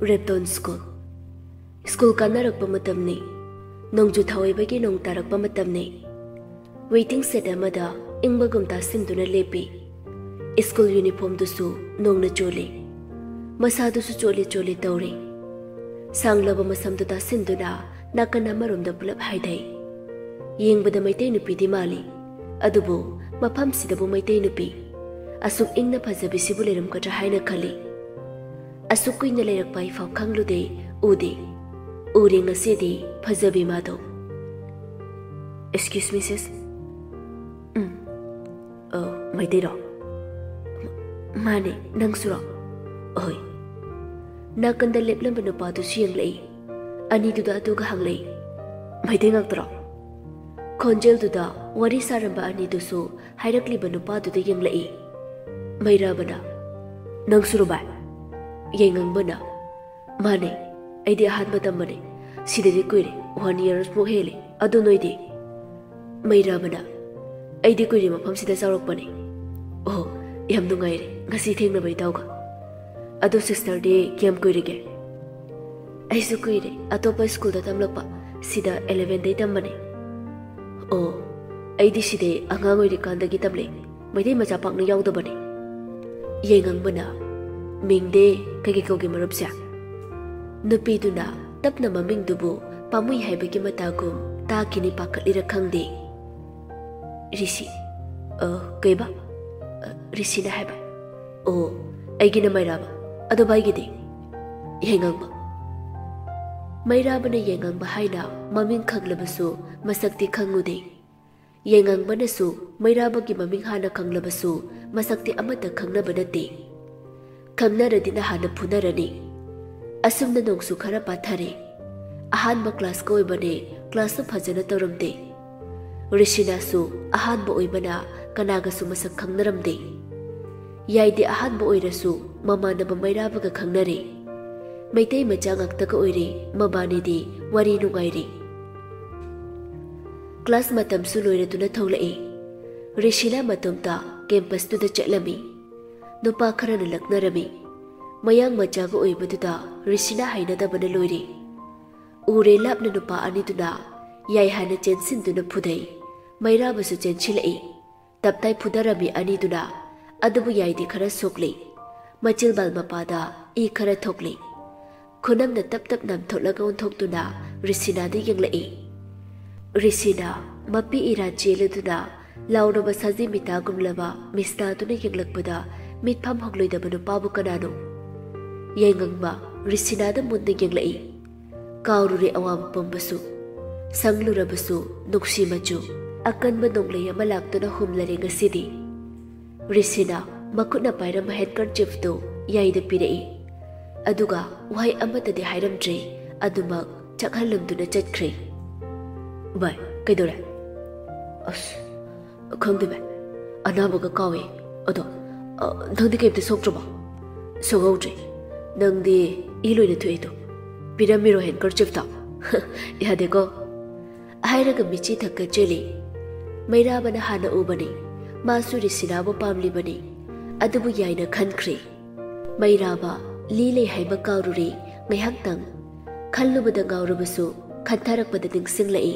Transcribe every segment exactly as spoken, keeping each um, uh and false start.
ꯔꯦꯞꯇꯣꯟ school. School ꯀꯥꯟꯅꯔꯛꯄ ꯃꯇꯝꯅꯤ꯫ ꯅꯣꯡꯖꯨ ꯊꯥꯑꯣꯏꯕꯒꯤ ꯅꯣꯡ ꯇꯥꯔꯛꯄ ꯃꯇꯝꯅꯤ꯫ ꯋꯦꯇꯤꯡ ꯁꯦꯗ ꯑꯃꯗ ꯏꯪꯕꯒꯨꯝ ꯇꯥꯁꯤꯟꯗꯨꯅ ꯂꯦꯞꯄꯤ꯫ ꯁ꯭ꯀꯨꯜ ꯌꯨꯅꯤꯐꯣꯔꯝꯗꯨꯁꯨ ꯅꯣꯡꯅ ꯆꯣꯠꯂꯤ꯫ ꯃꯁꯥꯗꯨꯁꯨ ꯆꯣꯠꯂꯤ ꯆꯣꯠꯂꯤ ꯇꯧꯔꯤ꯫ ꯁꯥꯡꯂꯕ ꯃꯁꯝꯗꯨ ꯇꯥꯁꯤꯟꯗꯨꯅ ꯅꯥꯀꯟ ꯑꯃꯔꯣꯝꯗ ꯄꯨꯂꯞ ꯍꯥꯏꯊꯩ꯫ ꯌꯦꯡꯕꯗ ꯃꯩꯇꯩ ꯅꯨꯄꯤꯗꯤ ꯃꯥꯜꯂꯤ꯫ ꯑꯗꯨꯕꯨ ꯃꯐꯝꯁꯤꯗꯕꯨ ꯃꯩꯇꯩ ꯅꯨꯄꯤ ꯑꯁꯨꯛ ꯏꯪꯅ ꯐꯖꯕꯤꯁꯤꯕꯨ ꯂꯩꯔꯝꯒꯗ꯭ꯔꯥ ꯍꯥꯏꯅ ꯈꯜꯂꯤ꯫ ꯑꯁꯨꯛ ꯀꯨꯏꯅ ꯂꯩꯔꯛꯄ ꯑꯩꯐꯥꯎ ꯈꯪꯂꯨꯗꯦ, ꯎꯗꯦ꯫ ꯎꯔꯦ ꯉꯁꯤꯗꯤ ꯐꯖꯕꯤ ꯃꯥꯗꯣ꯫ "Excuse me, sis." "ꯎꯝ, ꯑ, ꯃꯩꯇꯩꯔꯣ?" "ꯃꯥꯅꯦ, ꯅꯪꯁꯨꯔꯣ?" "ꯑꯍꯣꯏ꯫" ꯅꯥꯀꯟꯗ ꯂꯦꯞꯂꯝꯕ ꯅꯨꯄꯥꯗꯨꯁꯨ ꯌꯦꯡꯂꯛꯏ꯫ ꯑꯅꯤꯗꯨꯗ ꯑꯗꯨꯒ ꯍꯪꯂꯛꯏ, "ꯃꯩꯇꯩ ꯉꯥꯛꯇꯔꯣ?" ꯈꯣꯟꯖꯦꯜꯗꯨꯗ ꯋꯥꯔꯤ ꯁꯥꯔꯝꯕ ꯑꯅꯤꯗꯨꯁꯨ ꯍꯥꯏꯔꯛꯂꯤꯕ ꯅꯨꯄꯥꯗꯨꯗ ꯌꯦꯡꯂꯛꯏ꯫ ꯃꯩꯔꯥꯕꯅ, "ꯅꯪꯁꯨꯔꯣ ꯚꯥꯏ?" ꯌꯥꯏꯉꯪꯕꯅ, "ꯃꯥꯅꯦ, ꯑꯩꯗꯤ ꯑꯍꯥꯟꯕ ꯇꯝꯕꯅꯦ꯫ ꯁꯤꯗꯗꯤ ꯀꯨꯏꯔꯦ, one years ꯃꯨꯛ ꯍꯦꯜꯂꯦ꯫ ꯑꯗꯣ ꯅꯣꯏꯗꯤ?" ꯃꯩꯔꯥꯕꯅ, "ꯑꯩꯗꯤ ꯀꯨꯏꯔꯦ ꯃꯐꯝꯁꯤꯗ ꯆꯥꯎꯔꯛꯄꯅꯦ꯫" "ꯑꯣ, ꯌꯥꯝ ꯅꯨꯡꯉꯥꯏꯔꯦ ꯉꯁꯤ ꯊꯦꯡꯅꯕ ꯏꯇꯥꯎꯒ꯫ ꯑꯗꯣ sister ꯗꯤ ꯀꯌꯥꯝ ꯀꯨꯏꯔꯒꯦ?" "ꯑꯩꯁꯨ ꯀꯨꯏꯔꯦ ꯑꯇꯣꯞꯄ ꯁ꯭ꯀꯨꯜꯗ ꯇꯝꯂꯛꯄ, ꯁꯤꯗ eleven ꯗꯩ ꯇꯝꯕꯅꯦ꯫" "ꯑꯣ, ꯑꯩꯗꯤ ꯁꯤꯗꯩ ꯑꯉꯥꯡ ꯑꯣꯏꯔꯤꯀꯥꯟꯗꯒꯤ ꯇꯝꯂꯛꯑꯦ꯫ ꯃꯩꯇꯩ ꯃꯆꯥ ꯄꯥꯛꯅ ꯌꯥꯎꯗꯕꯅꯦ꯫" ꯌꯥꯏꯉꯪꯕꯅ, "ꯃꯤꯡꯗꯤ ꯀꯩꯀꯩ ꯀꯧꯒꯦ ꯃꯔꯨꯞꯁꯦ?" ꯅꯨꯄꯤꯗꯨꯅ ꯇꯞꯅ ꯃꯃꯤꯡꯗꯨꯕꯨ ꯄꯥꯝꯃꯨꯏ ꯍꯥꯏꯕꯒꯤ ꯃꯇꯥꯒꯨꯝ ꯇꯥꯈꯤꯅꯤ ꯄꯥꯈꯠꯂꯤꯔ ꯈꯪꯗꯦ꯫ "ꯔꯤꯁꯤ꯫" "ꯑ, ꯀꯩꯕ?" "ꯑ, ꯔꯤꯁꯤꯅ ꯍꯥꯏꯕ꯫" "ꯑꯣ, ꯑꯩꯒꯤꯅ ꯃꯩꯔꯥꯕ꯫ ꯑꯗꯣ ꯚꯥꯏꯒꯤꯗꯤ?" "ꯌꯥꯏꯉꯪꯕ꯫" ꯃꯩꯔꯥꯕꯅ ꯌꯥꯏꯉꯪꯕ ꯍꯥꯏꯅ ꯃꯃꯤꯡ ꯈꯪꯂꯕꯁꯨ ꯃꯁꯛꯇꯤ ꯈꯪꯉꯨꯗꯦ꯫ ꯌꯥꯏꯉꯪꯕꯅꯁꯨ ꯃꯩꯔꯥꯕꯒꯤ ꯃꯃꯤꯡ ꯍꯥꯟꯅ ꯈꯪꯂꯕꯁꯨ ꯃꯁꯛꯇꯤ ꯑꯃꯠꯇ ꯈꯪꯅꯕ ꯅꯠꯇꯦ꯫ ꯈꯪꯅꯔꯗꯤ ꯅꯍꯥꯟꯅ ꯐꯨꯅꯔꯅꯤ꯫ ꯑꯁꯨꯝꯅ ꯅꯣꯡꯁꯨ ꯈꯔ ꯄꯥꯊꯔꯦ꯫ ꯑꯍꯥꯟꯕ ꯀ꯭ꯂꯥꯁꯀ ꯑꯣꯏꯕꯅꯦ, ꯀ꯭ꯂꯥꯁꯁꯨ ꯐꯖꯅ ꯇꯧꯔꯝꯗꯦ꯫ ꯔꯤꯁꯤꯅꯥꯁꯨ ꯑꯍꯥꯟꯕ ꯑꯣꯏꯕꯅ ꯀꯅꯥꯒꯁꯨ ꯃꯁꯛ ꯈꯪꯅꯔꯝꯗꯦ꯫ ꯌꯥꯏꯗꯤ ꯑꯍꯥꯟꯕ ꯑꯣꯏꯔꯁꯨ ꯃꯃꯥꯟꯅꯕ ꯃꯩꯔꯥꯕꯒ ꯈꯪꯅꯔꯦ꯫ ꯃꯩꯇꯩ ꯃꯆꯥ ꯉꯥꯛꯇꯒ ꯑꯣꯏꯔꯦ, ꯃꯕꯥꯅꯤꯗꯤ ꯋꯥꯔꯤ ꯅꯨꯡꯉꯥꯏꯔꯦ꯫ ꯀ꯭ꯂꯥꯁ ꯃꯇꯝꯁꯨ ꯂꯣꯏꯔꯗꯨꯅ ꯊꯣꯛꯂꯛꯏ꯫ ꯔꯤꯁꯤꯅꯥ ꯃꯇꯣꯝꯇ ꯀꯦꯝꯄꯁꯇꯨꯗ ꯆꯠꯂꯝꯃꯤ꯫ ꯅꯨꯄꯥ ꯈꯔꯅ ꯂꯛꯅꯔꯝꯃꯤ꯫ ꯃꯌꯥꯡ ꯃꯆꯥꯒ ꯑꯣꯏꯕꯗꯨꯗ ꯔꯤꯁꯤꯅꯥ ꯍꯩꯅꯗꯕꯅ ꯂꯣꯏꯔꯦ꯫ ꯎꯔꯦ ꯂꯥꯞꯅ ꯅꯨꯄꯥ ꯑꯅꯤꯗꯨꯅ ꯌꯥꯏ ꯍꯥꯟꯅ ꯆꯦꯟꯁꯤꯟꯗꯨꯅ ꯐꯨꯗꯩ꯫ ꯃꯩꯔꯥꯕꯁꯨ ꯆꯦꯟꯁꯤꯜꯂꯛꯏ꯫ ꯇꯞꯇꯥꯏ ꯐꯨꯗꯔꯝꯃꯤ ꯑꯅꯤꯗꯨꯅ꯫ ꯑꯗꯨꯕꯨ ꯌꯥꯏꯗꯤ ꯈꯔ ꯁꯣꯛꯂꯤ꯫ ꯃꯆꯤꯜꯕꯥꯜ ꯃꯄꯥꯗ ꯏ ꯈꯔ ꯊꯣꯛꯂꯤ꯫ ꯈꯨꯅꯝꯅ ꯇꯞ ꯇꯞ ꯅꯝꯊꯣꯛꯂꯒ ꯑꯣꯟꯊꯣꯛꯇꯨꯅ ꯔꯤꯁꯤꯅꯥꯗ ꯌꯦꯡꯂꯛꯏ꯫ ꯔꯤꯁꯤꯅꯥ ꯃꯄꯤ ꯏꯔꯥ ꯆꯦꯜꯂꯗꯨꯅ ꯂꯥꯎꯔꯕ ꯁꯖꯤ ꯃꯤꯇꯥꯒꯨꯝꯂꯕ ꯃꯤꯁꯅꯥꯗꯨꯅ ꯌꯦꯡꯂꯛꯄꯗ ꯃꯤꯠꯐꯝ ꯍꯣꯡꯂꯣꯏꯗꯕ ꯅꯨꯄꯥꯕꯨ ꯀꯅꯥꯅꯣ? ꯌꯥꯏꯉꯪꯃ ꯔꯤꯁꯤꯅꯥꯗ ꯃꯨꯟꯅ ꯌꯦꯡꯂꯛꯏ꯫ ꯀꯥꯎꯔꯨꯔꯦ ꯑꯋꯥꯕ ꯄꯨꯝꯕꯁꯨ꯫ ꯁꯪꯂꯨꯔꯕꯁꯨ ꯅꯨꯡꯁꯤ ꯃꯆꯨ꯫ ꯑꯀꯟꯕ ꯅꯣꯡꯂꯩ ꯑꯃ ꯂꯥꯛꯇꯨꯅ ꯍꯨꯝꯂꯔꯦ ꯉꯁꯤꯗꯤ꯫ ꯔꯤꯁꯤꯅꯥ ꯃꯈꯨꯠꯅ ꯄꯥꯏꯔꯝꯕ ꯍꯦꯟꯀꯔꯆꯤꯐꯇꯨ ꯌꯥꯏꯗ ꯄꯤꯔꯛꯏ꯫ ꯑꯗꯨꯒ ꯋꯥꯍꯩ ꯑꯃꯠꯇꯗꯤ ꯍꯥꯏꯔꯝꯗ꯭ꯔꯦ, ꯑꯗꯨꯃꯛ ꯆꯥꯛꯍꯜꯂꯝꯗꯨꯅ ꯆꯠꯈ꯭ꯔꯦ꯫ ꯚꯥꯏ, ꯀꯩꯗꯧꯔꯦ? ꯑꯁ, ꯈꯪꯗꯦ ꯚꯥꯏ, ꯑꯅꯥꯕꯒ ꯀꯥꯎꯏ꯫ ꯑꯗꯣ, ꯑ, ꯅꯪꯗꯤ ꯀꯩꯝꯇ ꯁꯣꯛꯇ꯭ꯔꯕꯣ? ꯁꯣꯛꯍꯧꯗ꯭ꯔꯦ꯫ ꯅꯪꯗꯤ ꯏ ꯂꯣꯏꯅ ꯊꯣꯛꯏꯗꯣ꯫ ꯄꯤꯔꯝꯃꯤꯔꯣ ꯍꯦꯟꯀꯔꯆꯤꯐꯇꯣ? ꯌꯥꯗꯦꯀꯣ꯫ ꯍꯥꯏꯔꯒ ꯃꯤꯆꯤ ꯊꯛꯀꯠꯆꯔꯤ꯫ ꯃꯩꯔꯥꯕꯅ ꯍꯥꯟꯅ ꯎꯕꯅꯤ꯫ ꯃꯥꯁꯨ ꯔꯤꯁꯤꯅꯥꯕꯨ ꯄꯥꯝꯂꯤꯕꯅꯤ꯫ ꯑꯗꯨꯕꯨ ꯌꯥꯏꯅ ꯈꯟꯈ꯭ꯔꯦ꯫ ꯃꯩꯔꯥꯕ, ꯂꯤ ꯂꯩ ꯍꯥꯏꯕ ꯀꯥꯎꯔꯨꯔꯦ ꯉꯥꯏꯍꯥꯛꯇꯪ꯫ ꯈꯜꯂꯨꯕꯗ ꯉꯥꯎꯔꯕꯁꯨ ꯈꯟꯊꯔꯛꯄꯗ ꯅꯤꯡꯁꯤꯡꯂꯛꯏ꯫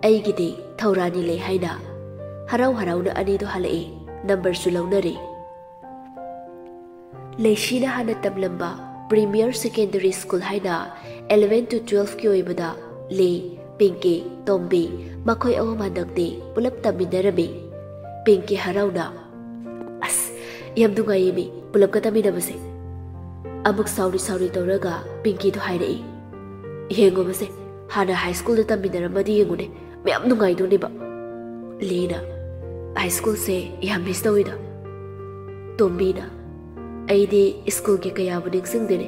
ꯑꯩꯒꯤꯗꯤ ꯊꯧꯔꯥꯅꯤ ꯂꯩ ꯍꯥꯏꯅ꯫ ꯍꯔꯥꯎ ꯍꯔꯥꯎꯅ ꯑꯅꯤꯗꯨ ꯍꯜꯂꯛꯏ꯫ ꯅꯝꯕꯔꯁꯨ ꯂꯧꯅꯔꯦ꯫ ꯂꯩꯁꯤꯅ ꯍꯥꯟꯅ ꯇꯝꯂꯝꯕ ꯄ꯭ꯔꯤꯃꯤꯌꯔ ꯁꯦꯀꯦꯟꯗꯔꯤ ꯁ꯭ꯀꯨꯜ ꯍꯥꯏꯅ eleven to twelve ꯀꯤ ꯑꯣꯏꯕꯗ ꯂꯤ, ꯄꯤꯡꯀꯤ, ꯇꯣꯝꯕꯤ ꯃꯈꯣꯏ ꯑꯍꯨꯝ ꯍꯟꯗꯛꯇꯤ ꯄꯨꯂꯞ ꯇꯝꯃꯤꯟꯅꯔꯝꯃꯤ꯫ ꯄꯤꯡꯀꯤ ꯍꯔꯥꯎꯅ, "ꯑꯁ, ꯌꯥꯝ ꯅꯨꯡꯉꯥꯏꯌꯦ ꯃꯤ ꯄꯨꯂꯞꯀ ꯇꯝꯃꯤꯟꯅꯕꯁꯦ꯫" ꯑꯃꯨꯛ ꯁꯥꯎꯔꯤ ꯁꯥꯎꯔꯤ ꯇꯧꯔꯒ ꯄꯤꯡꯀꯤꯗꯣ ꯍꯥꯏꯔꯛꯏ, "ꯌꯦꯡꯉꯣꯕꯁꯦ, ꯍꯥꯟꯅ ꯍꯥꯏ ꯁ꯭ꯀꯨꯜꯗ ꯇꯝꯃꯤꯟꯅꯔꯝꯃꯗꯤ ꯌꯦꯡꯉꯨꯅꯦ, ꯃꯌꯥꯝ ꯅꯨꯡꯉꯥꯏꯗꯣꯏꯅꯦꯕ꯫" ꯂꯤꯅ, "ꯍꯥꯏ ꯁ꯭ꯀꯨꯜꯁꯦ ꯌꯥꯝ ꯃꯤꯁ ꯇꯧꯋꯤꯗ꯫" ꯇꯣꯝꯕꯤꯅ, "ꯑꯩꯗꯤ ꯁ꯭ꯀꯨꯜꯒꯤ ꯀꯌꯥꯕꯨ ꯅꯤꯡꯁꯤꯡꯗꯦꯅꯦ,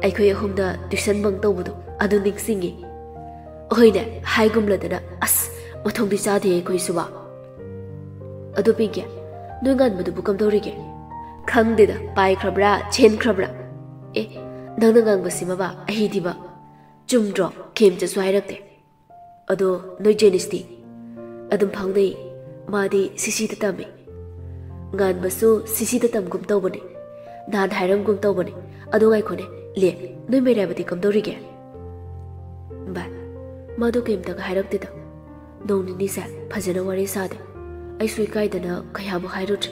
ꯑꯩꯈꯣꯏ ꯑꯍꯨꯝꯗ ꯇ꯭ꯌꯨꯁꯟ ꯕꯪ ꯇꯧꯕꯗꯣ ꯑꯗꯨ ꯅꯤꯡꯁꯤꯡꯉꯤ꯫" ꯍꯣꯏꯅꯦ, ꯍꯥꯏꯒꯨꯝꯂꯗꯅ꯫ ꯑꯁ, ꯃꯊꯣꯡꯗꯤ ꯆꯥꯗꯦ ꯑꯩꯈꯣꯏꯁꯨꯕ꯫ ꯑꯗꯣ ꯄꯤꯡꯀꯤ, ꯅꯣꯏ ꯉꯥꯟꯕꯗꯨꯕꯨ ꯀꯝꯗꯧꯔꯤꯒꯦ? ꯈꯪꯗꯦꯗ, ꯄꯥꯏꯈ꯭ꯔꯕ꯭ꯔꯥ ꯆꯦꯟꯈ꯭ꯔꯕ꯭ꯔꯥ꯫ ꯑꯦ, ꯅꯪꯅ ꯉꯥꯡꯕꯁꯤꯃꯕ ꯑꯍꯤꯗꯤꯕ꯫ ꯆꯨꯝꯗ꯭ꯔꯣ? ꯈꯦꯝꯆꯠꯁꯨ ꯍꯥꯏꯔꯛꯇꯦ꯫ ꯑꯗꯣ ꯅꯣꯏ ꯖꯦꯅꯤꯁꯇꯤ? ꯑꯗꯨꯝ ꯐꯥꯎꯅꯩ꯫ ꯃꯥꯗꯤ ꯁꯤꯁꯤꯗ ꯇꯝꯃꯤ꯫ ꯉꯥꯟꯕꯁꯨ ꯁꯤꯁꯤꯗ ꯇꯝꯒꯨꯝ ꯇꯧꯕꯅꯤ꯫ ꯅꯍꯥꯟ ꯍꯥꯏꯔꯝꯒꯨꯝ ꯇꯧꯕꯅꯤ꯫ ꯑꯗꯣ ꯉꯥꯏꯈꯣꯅꯦ, ꯂꯦ, ꯅꯣꯏ ꯃꯩꯔꯥꯕꯗꯤ ꯀꯝꯗꯧꯔꯤꯒꯦ? ꯚꯥꯏ, ꯃꯥꯗꯣ ꯀꯩꯝꯇꯒ ꯍꯥꯏꯔꯛꯇꯦꯗ꯫ ꯅꯣꯡ ꯅꯤꯅꯤꯁꯦ ꯐꯖꯅ ꯋꯥꯔꯤ ꯁꯥꯗꯦ꯫ ꯑꯩꯁꯨ ꯏꯀꯥꯏꯗꯅ ꯀꯌꯥꯕꯨ ꯍꯥꯏꯔꯨꯗ꯭ꯔꯦ꯫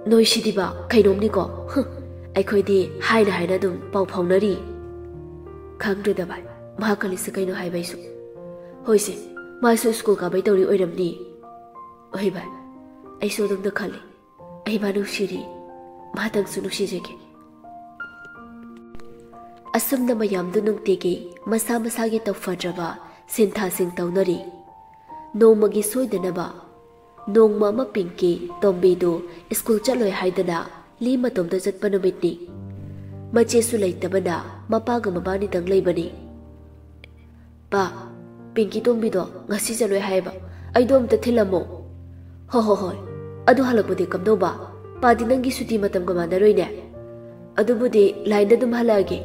ꯅꯣꯏꯁꯤꯗꯤꯕ ꯀꯩꯅꯣꯝꯅꯤꯀꯣ꯫ ꯍꯨꯝ, ꯑꯩꯈꯣꯏꯗꯤ ꯍꯥꯏꯅ ꯍꯥꯏꯅ ꯑꯗꯨꯝ ꯄꯥꯎ ꯐꯥꯎꯅꯔꯤ꯫ ꯈꯪꯗ꯭ꯔꯦꯗ ꯚꯥꯏ, ꯃꯍꯥꯛ ꯈꯜꯂꯤꯁꯦ ꯀꯩꯅꯣ ꯍꯥꯏꯕ ꯑꯩꯁꯨ꯫ ꯍꯣꯏꯁꯦ, ꯃꯥꯁꯨ ꯁ꯭ꯀꯨꯜ ꯀꯥꯕꯩ ꯇꯧꯔꯤ ꯑꯣꯏꯔꯝꯅꯤ꯫ ꯍꯣꯏ ꯚꯥꯏ, ꯑꯩꯁꯨ ꯑꯗꯨꯝꯅ ꯈꯜꯂꯤ꯫ ꯑꯩ ꯃꯥ ꯅꯨꯡꯁꯤꯔꯤ, ꯃꯍꯥꯛꯇꯪꯁꯨ ꯅꯨꯡꯁꯤꯖꯒꯦ꯫ ꯑꯁꯨꯝꯅ ꯃꯌꯥꯝꯗꯨ ꯅꯨꯡꯇꯤꯒꯤ ꯃꯁꯥ ꯃꯁꯥꯒꯤ ꯇꯧꯐꯗ꯭ꯔꯕ ꯁꯤꯟꯊꯥꯁꯤꯡ ꯇꯧꯅꯔꯤ꯫ ꯅꯣꯡꯃꯒꯤ ꯁꯣꯏꯗꯅꯕ ꯅꯣꯡꯃ ꯑꯃ ꯄꯤꯡꯀꯤ ꯇꯣꯝꯕꯤꯗꯨ ꯁ꯭ꯀꯨꯜ ꯆꯠꯂꯣꯏ ꯍꯥꯏꯗꯅ ꯂꯤ ꯃꯇꯣꯝꯇ ꯆꯠꯄ ꯅꯨꯃꯤꯠꯅꯤ꯫ ꯃꯆꯦꯁꯨ ꯂꯩꯇꯕꯅ ꯃꯄꯥꯒ ꯃꯕꯥꯅꯤꯗꯪ ꯂꯩꯕꯅꯤ꯫ "ꯄꯥ, ꯄꯤꯡꯀꯤ ꯇꯣꯝꯕꯤꯗꯣ ꯉꯁꯤ ꯆꯠꯂꯣꯏ ꯍꯥꯏꯌꯦꯕ, ꯑꯩꯗꯣ ꯑꯝꯇ ꯊꯤꯜꯂꯝꯃꯣ꯫" "ꯍꯣ ꯍꯣ ꯍꯣꯏ, ꯑꯗꯨ ꯍꯜꯂꯛꯄꯗꯤ ꯀꯝꯗꯧꯕ? ꯄꯥꯗꯤ ꯅꯪꯒꯤ ꯁꯨꯇꯤ ꯃꯇꯝꯒ ꯃꯥꯟꯅꯔꯣꯏꯅꯦ꯫" "ꯑꯗꯨꯕꯨꯗꯤ ꯂꯥꯏꯟꯗ ꯑꯗꯨꯝ ꯍꯜꯂꯛꯑꯒꯦ꯫"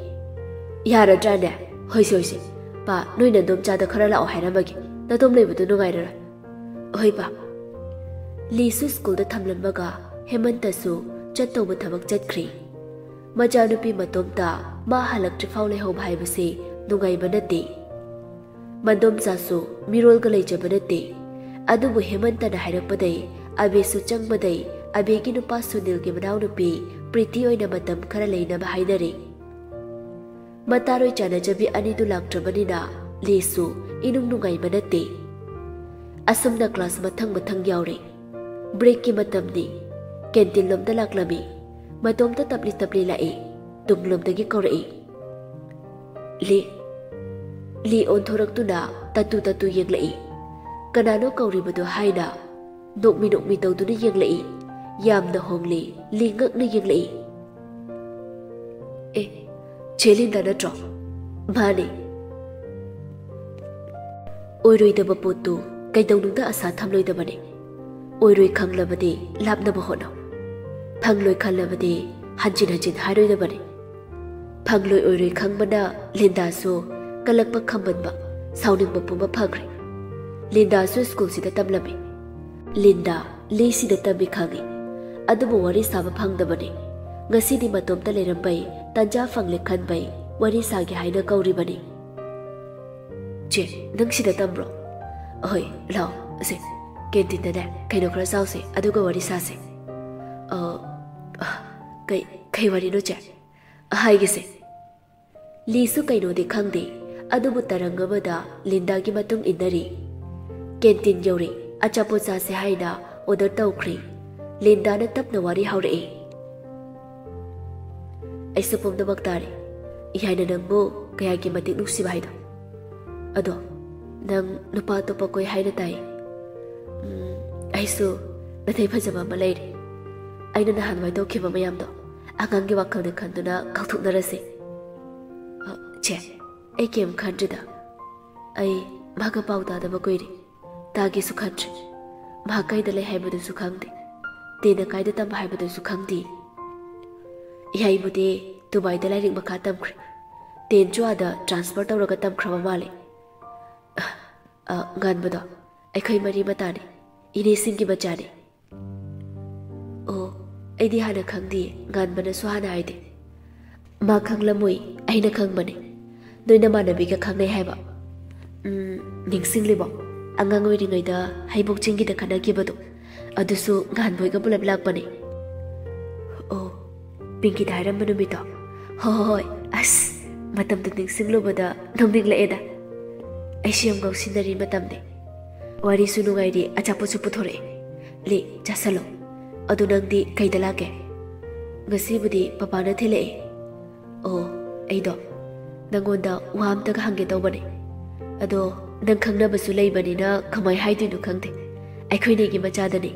"ꯌꯥꯔꯗ꯭ꯔꯥꯅꯦ? ꯍꯣꯏꯁꯦ ꯍꯣꯏꯁꯦ, ꯄꯥ, ꯅꯣꯏ ꯅꯗꯣꯝꯆꯥꯗ ꯈꯔ ꯂꯥꯛꯑꯣ ꯍꯥꯏꯔꯝꯃꯒꯦ, ꯅꯇꯣꯝ ꯂꯩꯕꯗꯣ ꯅꯨꯡꯉꯥꯏꯔꯔꯣꯏ꯫" "ꯍꯣꯏ ꯄꯥ꯫" ꯂꯤꯁꯨ ꯁ꯭ꯀꯨꯜꯗ ꯊꯝꯂꯝꯃꯒ ꯍꯦꯃꯟꯇꯁꯨ ꯆꯠꯇꯧꯕ ꯊꯕꯛ ꯆꯠꯈ꯭ꯔꯤ꯫ ꯃꯆꯥꯅꯨꯄꯤ ꯃꯇꯣꯝꯇ ꯃꯥ ꯍꯜꯂꯛꯇ꯭ꯔꯤꯐꯥꯎ ꯂꯩꯍꯧꯕ ꯍꯥꯏꯕꯁꯤ ꯅꯨꯡꯉꯥꯏꯕ ꯅꯠꯇꯦ꯫ ꯃꯗꯣꯝꯆꯥꯁꯨ ꯃꯤꯔꯣꯜꯒ ꯂꯩꯖꯕ ꯅꯠꯇꯦ꯫ ꯑꯗꯨꯕꯨ ꯍꯦꯃꯟꯇꯅ ꯍꯥꯏꯔꯛꯄꯗꯩ ꯑꯕꯦꯁꯨ ꯆꯪꯕꯗꯩ ꯑꯕꯦꯒꯤ ꯅꯨꯄꯥ ꯁꯨꯅꯤꯜꯒꯤ ꯃꯅꯥꯎꯅꯨꯄꯤ ꯄ꯭ꯔꯤꯇꯤ ꯑꯣꯏꯅ ꯃꯇꯝ ꯈꯔ ꯂꯩꯅꯕ ꯍꯥꯏꯅꯔꯦ꯫ ꯃꯇꯥꯔꯣꯏ ꯆꯥꯅꯖꯕꯤ ꯑꯅꯤꯗꯨ ꯂꯥꯛꯇ꯭ꯔꯕꯅꯤꯅ ꯂꯤꯁꯨ ꯏꯅꯨꯡ ꯅꯨꯡꯉꯥꯏꯕ ꯅꯠꯇꯦ꯫ ꯑꯁꯨꯝꯅ ꯀ꯭ꯂꯥꯁ ꯃꯊꯪ ꯃꯊꯪ ꯌꯥꯎꯔꯦ꯫ ꯕ꯭ꯔꯦꯛꯀꯤ ꯃꯇꯝꯅꯤ꯫ ꯀꯦꯟꯇꯤꯟ ꯂꯣꯝꯗ ꯂꯥꯛꯂꯝꯃꯤ꯫ ꯃꯇꯣꯝꯇ ꯇꯞꯂꯤ ꯇꯞꯂꯤ ꯂꯥꯛꯏ꯫ ꯇꯨꯡꯂꯣꯝꯗꯒꯤ ꯀꯧꯔꯛꯏ꯫ "ꯂꯤ꯫" ꯂꯤ ꯑꯣꯟꯊꯣꯔꯛꯇꯨꯅ ꯇꯠꯇꯨ ꯇꯠꯇꯨ ꯌꯦꯡꯂꯛꯏ꯫ ꯀꯅꯥꯅꯣ ꯀꯧꯔꯤꯕꯗꯣ ꯍꯥꯏꯅ ꯅꯣꯛꯃꯤ ꯅꯣꯛꯃꯤ ꯇꯧꯗꯨꯅ ꯌꯦꯡꯂꯛꯏ꯫ ꯌꯥꯝꯅ ꯍꯣꯡꯂꯤ꯫ ꯂꯤ ꯉꯛꯅ ꯌꯦꯡꯂꯛꯏ꯫ "ꯑꯦ, ꯆꯦ ꯂꯤꯟꯗ ꯅꯠꯇ꯭ꯔꯣ?" "ꯃꯥꯅꯦ꯫" ꯑꯣꯏꯔꯣꯏꯗꯕ ꯄꯣꯠꯇꯨ ꯀꯩꯗꯧꯅꯨꯡꯗ ꯑꯁꯥ ꯊꯝꯂꯣꯏꯗꯕꯅꯤ꯫ ꯑꯣꯏꯔꯣꯏ ꯈꯪꯂꯕꯗꯤ ꯂꯥꯞꯅꯕ ꯍꯣꯠꯅꯧ꯫ ꯐꯪꯂꯣꯏ ꯈꯜꯂꯕꯗꯤ ꯍꯟꯖꯤꯟ ꯍꯟꯖꯤꯟ ꯍꯥꯏꯔꯣꯏꯗꯕꯅꯤ꯫ ꯐꯪꯂꯣꯏ ꯑꯣꯏꯔꯣꯏ ꯈꯪꯕꯅ ꯂꯤꯟꯗꯥꯁꯨ ꯀꯜꯂꯛꯄ ꯈꯝꯕꯟꯕ, ꯁꯥꯎꯅꯤꯡꯕ ꯄꯨꯝꯕ ꯐꯈ꯭ꯔꯦ꯫ ꯂꯤꯟꯗꯥꯁꯨ ꯁ꯭ꯀꯨꯜꯁꯤꯗ ꯇꯝꯂꯝꯃꯤ꯫ ꯂꯤꯟꯗꯥ ꯂꯤꯁꯤꯗ ꯇꯝꯃꯤ ꯈꯪꯉꯤ, ꯑꯗꯨꯕꯨ ꯋꯥꯔꯤ ꯁꯥꯕ ꯐꯪꯗꯕꯅꯤ꯫ ꯉꯁꯤꯗꯤ ꯃꯇꯣꯝꯇ ꯂꯩꯔꯝꯕꯩ ꯇꯟꯖꯥ ꯐꯪꯂꯦ ꯈꯟꯕꯩ ꯋꯥꯔꯤ ꯁꯥꯒꯦ ꯍꯥꯏꯅ ꯀꯧꯔꯤꯕꯅꯤ꯫ "ꯆꯦ, ꯅꯪ ꯁꯤꯗ ꯇꯝꯕ꯭ꯔꯣ? ꯑꯍꯣꯏ, ꯂꯥꯛꯑꯣ, ꯑꯁꯦ, ꯀꯦꯟꯇꯤꯟꯗꯅꯦ ꯀꯩꯅꯣ ꯈꯔ ꯆꯥꯎꯁꯦ, ꯑꯗꯨꯒ ꯋꯥꯔꯤ ꯁꯥꯁꯦ꯫" "ꯑ, ꯑ, ꯀꯩ, ꯀꯩ ꯋꯥꯔꯤꯅꯣ, ꯆꯦ?" "ꯍꯥꯏꯒꯦꯁꯦ꯫" ꯂꯤꯁꯨ ꯀꯩꯅꯣꯗꯤ ꯈꯪꯗꯦ, ꯑꯗꯨꯕꯨ ꯇꯔꯪ ꯑꯃꯗ ꯂꯤꯟꯗꯥꯒꯤ ꯃꯇꯨꯡ ꯏꯟꯅꯔꯤ꯫ ꯀꯦꯟꯇꯤꯟ ꯌꯧꯔꯦ, ꯑꯆꯥꯄꯣꯠ ꯆꯥꯁꯦ ꯍꯥꯏꯅ ꯑꯣꯔꯗꯔ ꯇꯧꯈ꯭ꯔꯦ꯫ ꯂꯤꯟꯗꯥꯅ ꯇꯞꯅ ꯋꯥꯔꯤ ꯍꯧꯔꯛꯏ꯫ "ꯑꯩꯁꯨ ꯄꯨꯝꯅꯃꯛ ꯇꯥꯔꯦ꯫ ꯏꯌꯥꯏꯅ ꯅꯪꯕꯨ ꯀꯌꯥꯒꯤ ꯃꯇꯤꯛ ꯅꯨꯡꯁꯤꯕ ꯍꯥꯏꯗꯣ꯫ ꯑꯗꯣ ꯅꯪ ꯅꯨꯄꯥ ꯑꯇꯣꯞꯄ ꯀꯣꯏ ꯍꯥꯏꯅ ꯇꯥꯏ꯫ ꯎꯝ, ꯑꯩꯁꯨ ꯅꯥꯇꯩ ꯐꯖꯕ ꯑꯃ ꯂꯩꯔꯦ꯫ ꯑꯩꯅ ꯅꯍꯥꯟꯋꯥꯏ ꯇꯧꯈꯤꯕ ꯃꯌꯥꯝꯗꯣ ꯑꯉꯥꯡꯒꯤ ꯋꯥꯈꯜꯗ ꯈꯟꯗꯨꯅ ꯀꯥꯎꯊꯣꯛꯅꯔꯁꯦ꯫" "ꯑ, ꯆꯦ, ꯑꯩ ꯀꯩꯝ ꯈꯟꯗ꯭ꯔꯤꯗ꯫ ꯑꯩ ꯃꯥꯒ ꯄꯥꯎ ꯇꯥꯗꯕ ꯀꯨꯏꯔꯦ꯫ ꯇꯥꯒꯦꯁꯨ ꯈꯟꯗ꯭ꯔꯤ꯫ ꯃꯍꯥꯛ ꯀꯩꯗ ꯂꯩ ꯍꯥꯏꯕꯗꯨꯁꯨ ꯈꯪꯗꯦ꯫ ꯇꯦꯟꯅ ꯀꯥꯏꯗ ꯇꯝꯕ ꯍꯥꯏꯕꯗꯨꯁꯨ ꯈꯪꯗꯦ꯫ ꯏꯌꯥꯏꯕꯨꯗꯤ ꯗꯨꯕꯥꯏꯗ ꯂꯥꯏꯔꯤꯛ ꯃꯈꯥ ꯇꯝꯈ꯭ꯔꯦ꯫ ꯇꯦꯟꯁꯨ ꯑꯥꯗ ꯇ꯭ꯔꯥꯟꯁꯐꯔ ꯇꯧꯔꯒ ꯇꯝꯈ꯭ꯔꯕ ꯃꯥꯜꯂꯦ꯫ ꯑ, ꯉꯥꯟꯕꯗꯣ ꯑꯩꯈꯣꯏ ꯃꯔꯤ ꯃꯇꯥꯅꯤ꯫ ꯏꯅꯦꯁꯤꯡꯒꯤ ꯃꯆꯥꯅꯤ꯫" "ꯑꯣ, ꯑꯩꯗꯤ ꯍꯥꯟꯅ ꯈꯪꯗꯤꯌꯦ, ꯉꯥꯟꯕꯅꯁꯨ ꯍꯥꯟꯅ ꯍꯥꯏꯗꯦ꯫" "ꯃꯥ ꯈꯪꯂꯝꯃꯣꯏ, ꯑꯩꯅ ꯈꯪꯕꯅꯦ꯫ ꯅꯣꯏ ꯅꯃꯥꯟꯅꯕꯤꯒ ꯈꯪꯅꯩ ꯍꯥꯏꯕ?" "ꯎꯝ, ꯅꯤꯡꯁꯤꯡꯂꯤꯕꯣ? ꯑꯉꯥꯡ ꯑꯣꯏꯔꯤꯉꯩꯗ ꯍꯩꯕꯣꯛ ꯆꯤꯡꯒꯤꯗ ꯈꯠꯅꯈꯤꯕꯗꯣ, ꯑꯗꯨꯁꯨ ꯉꯥꯟꯕꯣꯏꯒ ꯄꯨꯂꯞ ꯂꯥꯛꯄꯅꯦ꯫" "ꯑꯣ, ꯄꯤꯡꯀꯤꯗ ꯍꯥꯏꯔꯝꯕ ꯅꯨꯃꯤꯠꯇꯣ?" "ꯍꯣꯏ, ꯍꯣꯏ, ꯍꯣꯏ꯫ ꯑꯁ, ꯃꯇꯝꯗꯣ ꯅꯤꯡꯁꯤꯡꯂꯨꯕꯗ ꯅꯣꯛꯅꯤꯡꯂꯛꯑꯦꯗ꯫ ꯑꯩꯁꯨ ꯌꯥꯝ ꯉꯥꯎꯁꯤꯟꯅꯔꯤ ꯃꯇꯝꯅꯦ꯫ ꯋꯥꯔꯤꯁꯨ ꯅꯨꯡꯉꯥꯏꯔꯤ, ꯑꯆꯥꯄꯣꯠꯁꯨ ꯄꯨꯊꯣꯔꯛꯑꯦ꯫ ꯂꯦ, ꯆꯥꯁꯜꯂꯣ꯫ ꯑꯗꯨ ꯅꯪꯗꯤ ꯀꯩꯗ ꯂꯥꯛꯀꯦ?" "ꯉꯁꯤꯕꯨꯗꯤ ꯄꯄꯥꯅ ꯊꯤꯜꯂꯛꯑꯦ꯫" "ꯑꯣ, ꯑꯩꯗꯣ ꯅꯪꯉꯣꯟꯗ ꯋꯥ ꯑꯝꯇꯒ ꯍꯪꯒꯦ ꯇꯧꯕꯅꯦ꯫ ꯑꯗꯣ ꯅꯪ ꯈꯪꯅꯕꯁꯨ ꯂꯩꯕꯅꯤꯅ ꯀꯃꯥꯏ ꯍꯥꯏꯗꯣꯏꯅꯣ ꯈꯪꯗꯦ꯫ ꯑꯩꯈꯣꯏꯅꯤꯒꯤ ꯃꯆꯥꯗꯅꯦ꯫"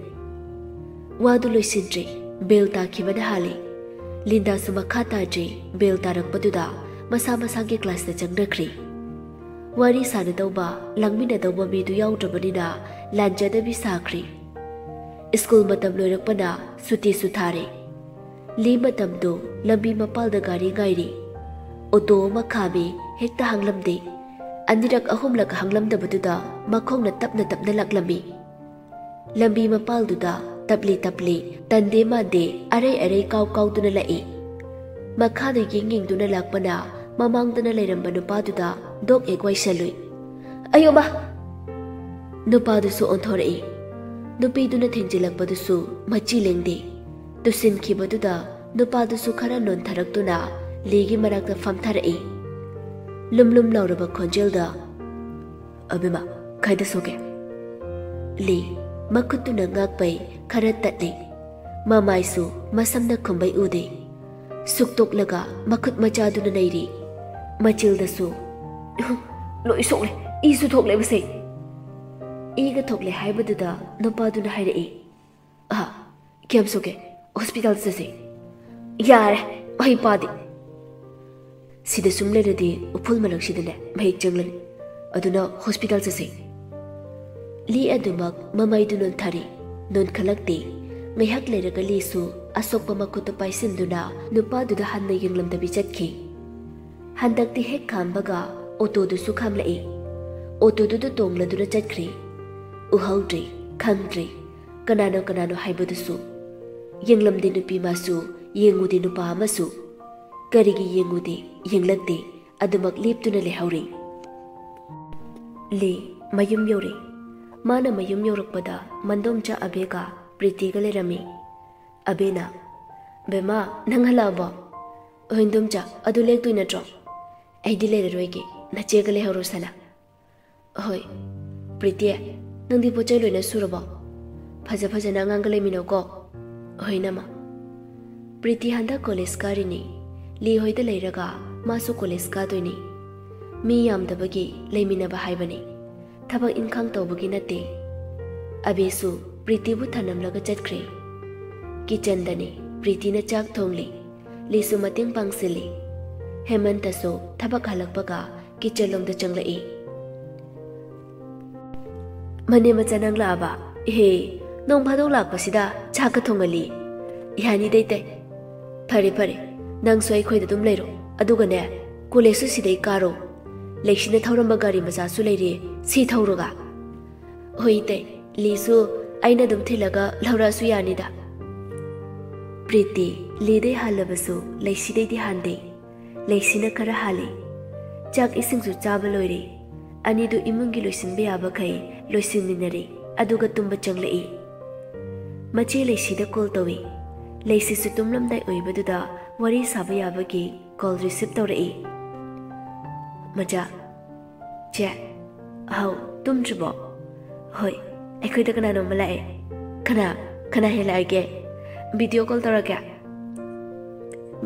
ꯋꯥꯗꯨ ꯂꯣꯏꯁꯤꯟꯗ꯭ꯔꯤ꯫ ꯕꯦꯜ ꯇꯥꯈꯤꯕꯅ ꯍꯥꯜꯂꯤ꯫ ꯂꯤꯟꯗꯥꯁꯨ ꯃꯈꯥ ꯇꯥꯗ꯭ꯔꯤ꯫ ꯕꯦꯜ ꯇꯥꯔꯛꯄꯗꯨꯗ ꯃꯁꯥ ꯃꯁꯥꯒꯤ ꯀ꯭ꯂꯥꯁꯇ ꯆꯪꯅꯈ꯭ꯔꯤ꯫ ꯋꯥꯔꯤ ꯁꯥꯅꯗꯧꯕ, ꯂꯥꯡꯃꯤꯟꯅꯗꯧꯕ ꯃꯤꯗꯨ ꯌꯥꯎꯗ꯭ꯔꯕꯅꯤꯅ ꯂꯥꯟꯖꯗꯕꯤ ꯁꯥꯈ꯭ꯔꯤ꯫ ꯁ꯭ꯀꯨꯜ ꯃꯇꯝ ꯂꯣꯏꯔꯛꯄꯅ ꯁꯨꯇꯤꯁꯨ ꯊꯥꯔꯦ꯫ ꯂꯤ ꯃꯇꯝꯗꯨ ꯂꯝꯕꯤ ꯃꯄꯥꯜꯗ ꯒꯥꯔꯤ ꯉꯥꯏꯔꯤ꯫ ꯑꯣꯇꯣ ꯑꯃ ꯈꯥꯝꯃꯤ, ꯍꯦꯛꯇ ꯍꯥꯡꯂꯝꯗꯦ꯫ ꯑꯅꯤꯔꯛ ꯑꯍꯨꯝꯂꯛ ꯍꯥꯡꯂꯝꯗꯕꯗꯨꯗ ꯃꯈꯣꯡꯅ ꯇꯞꯅ ꯇꯞꯅ ꯂꯥꯛꯂꯝꯃꯤ꯫ ꯂꯝꯕꯤ ꯃꯄꯥꯜꯗꯨꯗ ꯇꯞꯂꯤ ꯇꯞꯂꯤ, ꯇꯟꯗꯦ ꯃꯥꯟꯗꯦ, ꯑꯔꯩ ꯑꯔꯩ ꯀꯥꯎ ꯀꯥꯎꯗꯨꯅ ꯂꯥꯛꯏ꯫ ꯃꯈꯥꯗ ꯌꯦꯡ ꯌꯦꯡꯗꯨꯅ ꯂꯥꯛꯄꯅ ꯃꯃꯥꯡꯗꯅ ꯂꯩꯔꯝꯕ ꯅꯨꯄꯥꯗꯨꯗ ꯗꯣꯛ ꯍꯦꯛ ꯋꯥꯏꯁꯜꯂꯨꯏ꯫ "ꯑꯌꯣ ꯃꯥ!" ꯅꯨꯄꯥꯗꯨꯁꯨ ꯑꯣꯟꯊꯣꯔꯛꯏ꯫ ꯅꯨꯄꯤꯗꯨꯅ ꯊꯦꯡꯖꯤꯜꯂꯛꯄꯗꯨꯁꯨ ꯃꯆꯤ ꯂꯦꯡꯗꯦ꯫ ꯇꯨꯁꯤꯟꯈꯤꯕꯗꯨꯗ ꯅꯨꯄꯥꯗꯨꯁꯨ ꯈꯔ ꯅꯣꯟꯊꯔꯛꯇꯨꯅ ꯂꯤꯒꯤ ꯃꯅꯥꯛꯇ ꯐꯝꯊꯔꯛꯏ꯫ ꯂꯨꯝ ꯂꯨꯝ ꯂꯥꯎꯔꯕ ꯈꯣꯟꯖꯦꯜꯗ, "ꯑꯕꯦꯝꯃ, ꯀꯥꯏꯗ ꯁꯣꯛꯀꯦ?" ꯂꯤ ꯃꯈꯨꯠꯇꯨꯅ ꯉꯥꯛꯄꯩ ꯈꯔ ꯇꯠꯂꯤ꯫ ꯃꯃꯥꯏꯁꯨ ꯃꯁꯝꯅ ꯈꯨꯝꯕꯩ ꯎꯗꯦ꯫ ꯁꯨꯛꯇꯣꯛꯂꯒ ꯃꯈꯨꯠ ꯃꯆꯥꯗꯨꯅ ꯅꯩꯔꯤ꯫ ꯃꯆꯤꯜꯗꯁꯨ, "ꯂꯣꯏ ꯁꯣꯛꯂꯦ, ꯏꯁꯨ ꯊꯣꯛꯂꯦ ꯃꯁꯦ!" ꯏꯒ ꯊꯣꯛꯂꯦ ꯍꯥꯏꯕꯗꯨꯗ ꯅꯨꯄꯥꯗꯨꯅ ꯍꯥꯏꯔꯛꯏ, "ꯑꯍ, ꯀꯌꯥꯝ ꯁꯣꯛꯀꯦ? ꯍꯣꯁꯄꯤꯇꯥꯜ ꯆꯠꯁꯦ꯫" "ꯌꯥꯔꯦ, ꯑꯩ ꯄꯥꯗꯦ꯫ ꯁꯤꯗ ꯁꯨꯝ ꯂꯩꯔꯗꯤ ꯎꯐꯨꯜ ꯃꯔꯛꯁꯤꯗꯅꯦ ꯃꯍꯤꯛ ꯆꯪꯂꯅꯤ꯫ ꯑꯗꯨꯅ ꯍꯣꯁꯄꯤꯇꯥꯜ ꯆꯠꯁꯦ꯫" ꯂꯤ ꯑꯗꯨꯃꯛ ꯃꯃꯩꯗꯨ ꯅꯣꯟꯊꯔꯤ꯫ ꯅꯣꯟꯈꯠꯂꯛꯇꯦ꯫ ꯉꯥꯏꯍꯥꯛ ꯂꯩꯔꯒ ꯂꯤꯁꯨ ꯑꯁꯣꯛꯄ ꯃꯈꯨꯠꯇꯨ ꯄꯥꯏꯁꯤꯟꯗꯨꯅ ꯅꯨꯄꯥꯗꯨꯗ ꯍꯟꯅ ꯌꯦꯡꯂꯝꯗꯕꯤ ꯆꯠꯈꯤ꯫ ꯍꯟꯗꯛꯇꯤ ꯍꯦꯛ ꯈꯥꯝꯕꯒ ꯑꯣꯇꯣꯗꯨꯁꯨ ꯈꯥꯝꯂꯛꯏ꯫ ꯑꯣꯇꯣꯗꯨꯗ ꯇꯣꯡꯂꯗꯨꯅ ꯆꯠꯈ꯭ꯔꯦ꯫ ꯎꯍꯧꯗ꯭ꯔꯦ, ꯈꯪꯗ꯭ꯔꯦ꯫ ꯀꯅꯥꯅꯣ ꯀꯅꯥꯅꯣ ꯍꯥꯏꯕꯗꯨꯁꯨ꯫ ꯌꯦꯡꯂꯝꯗꯦ ꯅꯨꯄꯤ ꯃꯥꯁꯨ, ꯌꯦꯡꯉꯨꯗꯦ ꯅꯨꯄꯥ ꯑꯃꯁꯨ꯫ ꯀꯔꯤꯒꯤ ꯌꯦꯡꯉꯨꯗꯦ, ꯌꯦꯡꯂꯛꯇꯦ, ꯑꯗꯨꯃꯛ ꯂꯦꯞꯇꯨꯅ ꯂꯩꯍꯧꯔꯤ꯫ ꯂꯤ ꯃꯌꯨꯝ ꯌꯧꯔꯦ꯫ ꯃꯥꯅ ꯃꯌꯨꯝ ꯌꯧꯔꯛꯄꯗ ꯃꯟꯗꯣꯝꯆꯥ ꯑꯕꯦꯒ ꯄ꯭ꯔꯤꯇꯤꯒ ꯂꯩꯔꯝꯃꯤ꯫ ꯑꯕꯦꯅ, "ꯕꯦꯝꯃ, ꯅꯪ ꯍꯜꯂꯛꯑꯕꯣ?" "ꯍꯣꯏ, ꯏꯟꯗꯣꯝꯆꯥ, ꯑꯗꯨ ꯂꯦꯛꯇꯣꯏ ꯅꯠꯇ꯭ꯔꯣ?" "ꯑꯩꯗꯤ ꯂꯩꯔꯔꯣꯏꯒꯦ, ꯅꯆꯦꯒ ꯂꯩꯍꯧꯔꯣ ꯁꯅꯥ꯫" "ꯍꯣꯏ꯫" "ꯄ꯭ꯔꯤꯇꯤ, ꯅꯪꯗꯤ ꯄꯣꯠ ꯆꯩ ꯂꯣꯏꯅ ꯁꯨꯔꯕꯣ? ꯐꯖ ꯐꯖꯅ ꯑꯉꯥꯡꯒ ꯂꯩꯃꯤꯟꯅꯧꯀꯣ꯫" "ꯍꯣꯏ, ꯏꯅꯝꯃ꯫" ꯄ꯭ꯔꯤꯇꯤ ꯍꯟꯗꯛ ꯀꯣꯂꯦꯖ ꯀꯥꯔꯤꯅꯤ꯫ ꯂꯤ ꯍꯣꯏꯗ ꯂꯩꯔꯒ ꯃꯥꯁꯨ ꯀꯣꯂꯦꯖ ꯀꯥꯗꯣꯏꯅꯤ꯫ ꯃꯤ ꯌꯥꯝꯗꯕꯒꯤ ꯂꯩꯃꯤꯟꯅꯕ ꯍꯥꯏꯕꯅꯤ꯫ ꯊꯕꯛ ꯏꯟꯈꯥꯡ ꯇꯧꯕꯒꯤ ꯅꯠꯇꯦ꯫ ꯑꯕꯦꯁꯨ ꯄ꯭ꯔꯤꯇꯤꯕꯨ ꯊꯅꯝꯂꯒ ꯆꯠꯈ꯭ꯔꯦ꯫ ꯀꯤꯆꯟꯗꯅꯤ ꯄ꯭ꯔꯤꯇꯤꯅ ꯆꯥꯛ ꯊꯣꯡꯂꯤ꯫ ꯂꯤꯁꯨ ꯃꯇꯦꯡ ꯄꯥꯡꯁꯤꯜꯂꯤ꯫ ꯍꯦꯃꯟꯇꯁꯨ ꯊꯕꯛ ꯍꯜꯂꯛꯄꯒ ꯀꯤꯆꯟꯂꯣꯝꯗ ꯆꯪꯂꯛꯏ꯫ "ꯃꯅꯦ ꯃꯆꯥ, ꯅꯪ ꯂꯥꯛꯑꯕ? ꯏꯍꯦ, ꯅꯣꯡ ꯐꯥꯗꯣꯛ ꯂꯥꯛꯄꯁꯤꯗ ꯆꯥꯛꯀ ꯊꯣꯡꯍꯜꯂꯤ꯫ ꯌꯥꯅꯤꯗ ꯏꯇꯩ꯫ ꯐꯔꯦ ꯐꯔꯦ, ꯅꯪꯁꯨ ꯑꯩꯈꯣꯏꯗ ꯑꯗꯨꯝ ꯂꯩꯔꯣ꯫ ꯑꯗꯨꯒꯅꯦ, ꯀꯣꯂꯦꯖꯁꯨ ꯁꯤꯗꯩ ꯀꯥꯔꯣ꯫ ꯂꯩꯁꯤꯅ ꯊꯧꯔꯝꯕ ꯒꯥꯔꯤ ꯃꯆꯥꯁꯨ ꯂꯩꯔꯦ, ꯁꯤ ꯊꯧꯔꯒ꯫" "ꯍꯣꯏ ꯏꯇꯩ, ꯂꯤꯁꯨ ꯑꯩꯅ ꯑꯗꯨꯝ ꯊꯤꯜꯂꯒ ꯂꯧꯔꯛꯑꯁꯨ ꯌꯥꯅꯤꯗ꯫ ꯄ꯭ꯔꯤꯇꯤ ꯂꯤꯗꯩ ꯍꯥꯜꯂꯕꯁꯨ ꯂꯩꯁꯤꯗꯩꯗꯤ ꯍꯥꯟꯗꯦ꯫ ꯂꯩꯁꯤꯅ ꯈꯔ ꯍꯥꯜꯂꯤ꯫ ꯆꯥꯛ ꯏꯁꯤꯡꯁꯨ ꯆꯥꯕ ꯂꯣꯏꯔꯦ꯫ ꯑꯅꯤꯗꯨ ꯏꯃꯨꯡꯒꯤ ꯂꯣꯏꯁꯤꯟꯕ ꯌꯥꯕꯈꯩ ꯂꯣꯏꯁꯤꯟꯃꯤꯟꯅꯔꯦ꯫ ꯑꯗꯨꯒ ꯇꯨꯝꯕ ꯆꯪꯂꯛꯏ꯫ ꯃꯆꯦ ꯂꯩꯁꯤꯗ ꯀꯣꯜ ꯇꯧꯏ꯫ ꯂꯩꯁꯤꯁꯨ ꯇꯨꯝꯂꯝꯗꯥꯏ ꯑꯣꯏꯕꯗꯨꯗ ꯋꯥꯔꯤ ꯁꯥꯕ ꯌꯥꯕꯒꯤ ꯀꯣꯜ ꯔꯤꯁꯤꯞ ꯇꯧꯔꯛꯏ꯫ ꯃꯆꯥ, ꯆꯦ, ꯍꯥꯎ, ꯇꯨꯝꯗ꯭ꯔꯤꯕꯣ? ꯍꯣꯏ, ꯑꯩꯈꯣꯏꯗ ꯀꯅꯥꯅꯣꯝꯃ ꯂꯥꯛꯑꯦ꯫ ꯀꯅꯥ? ꯀꯅꯥ ꯍꯦꯛ ꯂꯥꯛꯑꯒꯦ? ꯚꯤꯗꯤꯑꯣ ꯀꯣꯜ ꯇꯧꯔꯛꯀꯦ꯫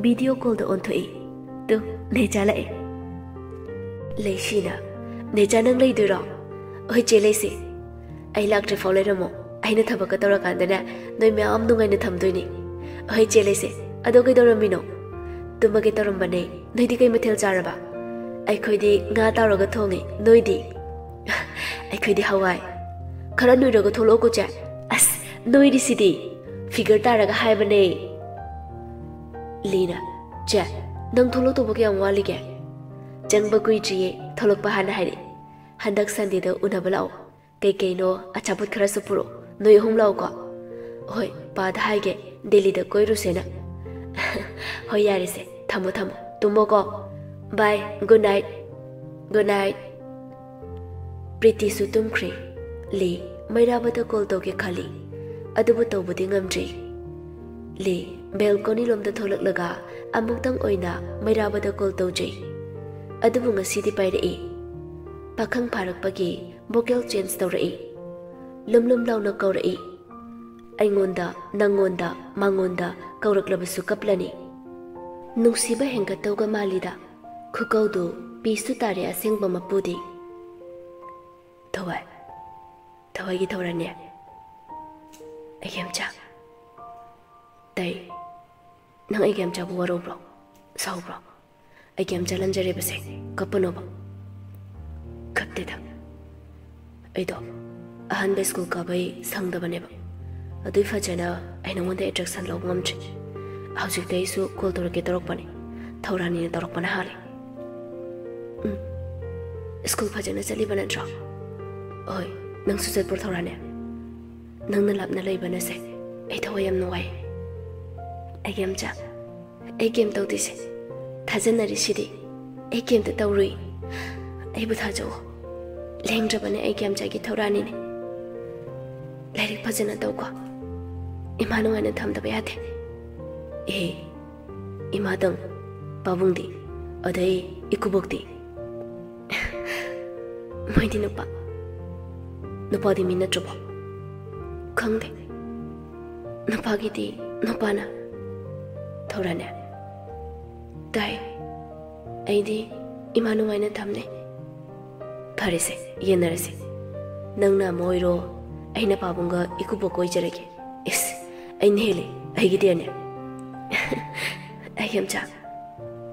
ꯚꯤꯗꯤꯑꯣ ꯀꯣꯜꯗ ꯑꯣꯟꯊꯣꯛꯏ꯫ ꯇꯨ, ꯅꯦꯆꯥ ꯂꯥꯛꯑꯦ꯫ ꯂꯩꯁꯤꯅ, ꯅꯦꯆꯥ ꯅꯪ ꯂꯩꯗꯣꯏꯔꯣ? ꯍꯣꯏ ꯆꯦ ꯂꯩꯁꯤ꯫ ꯑꯩ ꯂꯥꯛꯇ꯭ꯔꯤꯐꯥꯎ ꯂꯩꯔꯝꯃꯣ꯫ ꯑꯩꯅ ꯊꯕꯛꯀ ꯇꯧꯔꯀꯥꯟꯗꯅꯦ, ꯅꯣꯏ ꯃꯌꯥꯝ ꯅꯨꯡꯉꯥꯏꯅ ꯊꯝꯗꯣꯏꯅꯤ꯫ ꯍꯣꯏ ꯆꯦ ꯂꯩꯁꯤ꯫ ꯑꯗꯣ ꯀꯩꯗꯧꯔꯝꯃꯤꯅꯣ? ꯇꯨꯝꯃꯒꯦ ꯇꯧꯔꯝꯕꯅꯦ꯫ ꯅꯣꯏꯗꯤ ꯀꯩ ꯃꯊꯦꯜ ꯆꯥꯔꯕ? ꯑꯩꯈꯣꯏꯗꯤ ꯉꯥ ꯇꯥꯎꯔꯒ ꯊꯣꯡꯉꯤ꯫ ꯅꯣꯏꯗꯤ? ꯑꯩꯈꯣꯏꯗꯤ ꯍꯋꯥꯏ꯫ ꯈꯔ ꯅꯣꯏꯔꯒ ꯊꯣꯛꯂꯛꯑꯣꯀꯣ ꯆꯦ꯫ ꯑꯁ, ꯅꯣꯏꯔꯤꯁꯤꯗꯤ꯫ ꯐꯤꯒꯔ ꯇꯥꯔꯒ ꯍꯥꯏꯕꯅꯦ꯫ ꯂꯤꯅ, ꯆꯦ, ꯅꯪ ꯊꯣꯛꯂꯛꯇꯧꯕ ꯀꯌꯥꯝ ꯋꯥꯠꯂꯤꯒꯦ? ꯆꯪꯕ ꯀꯨꯏꯗ꯭ꯔꯤꯌꯦ, ꯊꯣꯛꯂꯛꯄ ꯍꯥꯟꯅ ꯍꯥꯏꯔꯛꯏ꯫ ꯍꯟꯗꯛ ꯁꯟꯗꯦꯗ ꯎꯅꯕ ꯂꯥꯛꯑꯣ꯫ ꯀꯩꯀꯩꯅꯣ ꯑꯆꯥꯄꯣꯠ ꯈꯔꯁꯨ ꯄꯨꯔꯛꯑꯣ꯫ ꯅꯣꯏ ꯑꯍꯨꯝ ꯂꯥꯛꯑꯣꯀꯣ꯫ ꯍꯣꯏ, ꯄꯥꯗ ꯍꯥꯏꯒꯦ, ꯗꯦꯜꯂꯤꯗ ꯀꯣꯏꯔꯨꯁꯦꯅ꯫ ꯍꯣꯏ, ꯌꯥꯔꯦꯁꯦ, ꯊꯝꯃꯣ, ꯊꯝꯃꯣ, ꯇꯨꯝꯃꯣꯀꯣ꯫ Bye, good night. Good night. ꯄ꯭ꯔꯤꯇꯤꯁꯨ ꯇꯨꯝꯈ꯭ꯔꯦ꯫ ꯂꯤ ꯃꯩꯔꯥꯕꯗ ꯀꯣꯜ ꯇꯧꯒꯦ ꯈꯜꯂꯤ, ꯑꯗꯨꯕꯨ ꯇꯧꯕꯗꯤ ꯉꯝꯗ꯭ꯔꯤ꯫ ꯂꯤ ꯕꯦꯜꯀꯣꯅꯤ ꯂꯣꯝꯗ ꯊꯣꯛꯂꯛꯂꯒ ꯑꯃꯨꯛꯇꯪ ꯑꯣꯏꯅ ꯃꯩꯔꯥꯕꯗ ꯀꯣꯜ ꯇꯧꯖꯩ꯫ ꯑꯗꯨꯕꯨ ꯉꯁꯤꯗꯤ ꯄꯥꯏꯔꯛꯏ꯫ ꯄꯥꯈꯪ ꯐꯥꯔꯛꯄꯒꯤ ꯚꯣꯀꯦꯜ ꯆꯦꯟꯖ ꯇꯧꯔꯛꯏ꯫ ꯂꯨꯝ ꯂꯨꯝ ꯂꯥꯎꯅ ꯀꯧꯔꯛꯏ꯫ ꯑꯩꯉꯣꯟꯗ, ꯅꯪꯉꯣꯟꯗ, ꯃꯉꯣꯟꯗ ꯀꯧꯔꯛꯂꯕꯁꯨ ꯀꯞꯂꯅꯤ꯫ ꯅꯨꯡꯁꯤꯕ ꯍꯦꯟꯒꯠꯇꯧꯒ ꯃꯥꯜꯂꯤꯗ꯫ ꯈꯨꯀꯧꯗꯨ ꯄꯤꯁꯨ ꯇꯥꯔꯦ ꯑꯁꯦꯡꯕ ꯃꯄꯨꯗꯤ꯫ ꯊꯋꯥꯏ, ꯊꯋꯥꯏꯒꯤ ꯊꯧꯔꯥꯡꯅꯦ꯫ ꯑꯩꯒꯤ ꯌꯥꯝꯆꯥ꯫ ꯇꯥꯏ꯫ ꯅꯪ ꯑꯩꯒꯤ ꯌꯥꯝꯆꯥꯕꯨ ꯋꯥꯔꯧꯕ꯭ꯔꯣ? ꯁꯥꯎꯕ꯭ꯔꯣ? ꯑꯩꯒꯤ ꯌꯥꯝꯆꯥ ꯂꯟꯖꯔꯦꯕꯁꯦ, ꯀꯞꯄꯅꯣꯕ꯫ ꯀꯞꯇꯦꯗ꯫ ꯑꯩꯗꯣ ꯑꯍꯥꯟꯕ ꯁ꯭ꯀꯨꯜ ꯀꯥꯕꯩ ꯁꯪꯗꯕꯅꯦꯕ꯫ ꯑꯗꯨꯏ ꯐꯖꯅ ꯑꯩ ꯅꯉꯣꯟꯗ ꯑꯦꯇ꯭ꯔꯦꯛꯁꯟ ꯂꯧꯕ ꯉꯝꯗ꯭ꯔꯤ꯫ ꯍꯧꯖꯤꯛꯇꯤ ꯑꯩꯁꯨ ꯀꯣꯜ ꯇꯧꯔꯛꯀꯦ ꯇꯧꯔꯛꯄꯅꯦ꯫ ꯊꯧꯔꯥꯅꯤꯅ ꯇꯧꯔꯛꯄꯅ ꯍꯥꯜꯂꯦ꯫ ꯎꯝ꯫ ꯁ꯭ꯀꯨꯜ ꯐꯖꯅ ꯆꯠꯂꯤꯕ ꯅꯠꯇ꯭ꯔꯣ? ꯍꯣꯏ, ꯅꯪꯁꯨ ꯆꯠꯄ꯭ꯔꯣ ꯊꯧꯔꯥꯅꯤ? ꯅꯪꯅ ꯂꯥꯞꯅ ꯂꯩꯕꯅꯁꯦ ꯑꯩ ꯊꯋꯥꯏ ꯌꯥꯝ ꯅꯨꯡꯉꯥꯏ꯫ ꯑꯩꯒꯤ ꯑꯝꯆꯥ, ꯑꯩ ꯀꯩꯝ ꯇꯧꯗꯦꯁꯦ꯫ ꯊꯥꯖꯅꯔꯤꯁꯤꯗꯤ꯫ ꯑꯩ ꯀꯩꯝꯇ ꯇꯧꯔꯨꯏ꯫ ꯑꯩꯕꯨ ꯊꯥꯖꯧ꯫ ꯂꯦꯡꯗ꯭ꯔꯕꯅꯦ ꯑꯩꯒꯤ ꯑꯝꯆꯥꯒꯤ ꯊꯧꯔꯥꯅꯤꯅꯦ꯫ ꯂꯥꯏꯔꯤꯛ ꯐꯖꯅ ꯇꯧꯀꯣ꯫ ꯏꯃꯥ ꯅꯨꯡꯉꯥꯏꯅ ꯊꯝꯗꯕ ꯌꯥꯗꯦ꯫ ꯑꯦ, ꯏꯃꯥꯗꯪ, ꯄꯥꯕꯨꯡꯗꯤ, ꯑꯗꯩ ꯏꯀꯨꯕꯣꯛꯇꯤ? ꯃꯣꯏꯗꯤ ꯅꯨꯄꯥ꯫ ꯅꯨꯄꯥꯗꯤ ꯃꯤ ꯅꯠꯇ꯭ꯔꯕꯣ? ꯈꯪꯗꯦ꯫ ꯅꯨꯄꯥꯒꯤꯗꯤ ꯅꯨꯄꯥꯅ꯫ ꯊꯧꯔꯥꯅꯦ? ꯇꯥꯏ꯫ ꯑꯩꯗꯤ ꯏꯃꯥ ꯅꯨꯡꯉꯥꯏꯅ ꯊꯝꯅꯤ꯫ ꯐꯔꯦꯁꯦ, ꯌꯦꯟꯅꯔꯁꯦ꯫ ꯅꯪꯅ ꯑꯃ ꯑꯣꯏꯔꯣ, ꯑꯩꯅ ꯄꯥꯕꯨꯡꯒ ꯏꯀꯨꯕꯣꯛꯀ ꯑꯣꯏꯖꯔꯒꯦ꯫ ꯏꯁ, ꯑꯩꯅ ꯍꯦꯜꯂꯦ, ꯑꯩꯒꯤꯗꯤ ꯑꯅꯦ꯫ ꯑꯩꯒꯤ ꯑꯝꯆꯥ꯫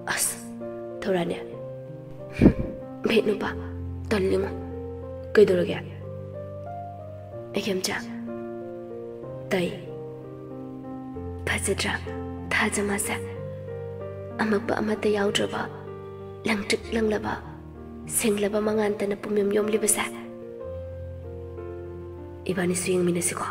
ꯑꯁ, ꯊꯧꯔꯥꯅꯦ꯫ ꯍꯨꯝ, ꯚꯦꯠ ꯅꯨꯄꯥ, ꯇꯜꯂꯤꯉꯣ꯫ ꯀꯩꯗꯧꯔꯒꯦ? ꯑꯩꯒꯤ ꯑꯝꯆꯥ꯫ ꯇꯥꯏ꯫ ꯐꯖꯗ꯭ꯔꯥ? ꯊꯥꯖ ꯃꯥꯁꯦ꯫ ꯑꯃꯛꯄ ꯑꯃꯠꯇ ꯌꯥꯎꯗ꯭ꯔꯕ, ꯂꯪꯇ꯭ꯔꯤꯛ ꯂꯪꯂꯕ, ꯁꯦꯡꯂꯕ ꯃꯉꯥꯟꯇꯅ ꯄꯨꯝꯌꯣꯝ ꯌꯣꯝꯂꯤꯕꯁꯦ꯫ ꯏꯕꯥꯅꯤꯁꯨ ꯌꯦꯡꯃꯤꯟꯅꯁꯤꯀꯣ꯫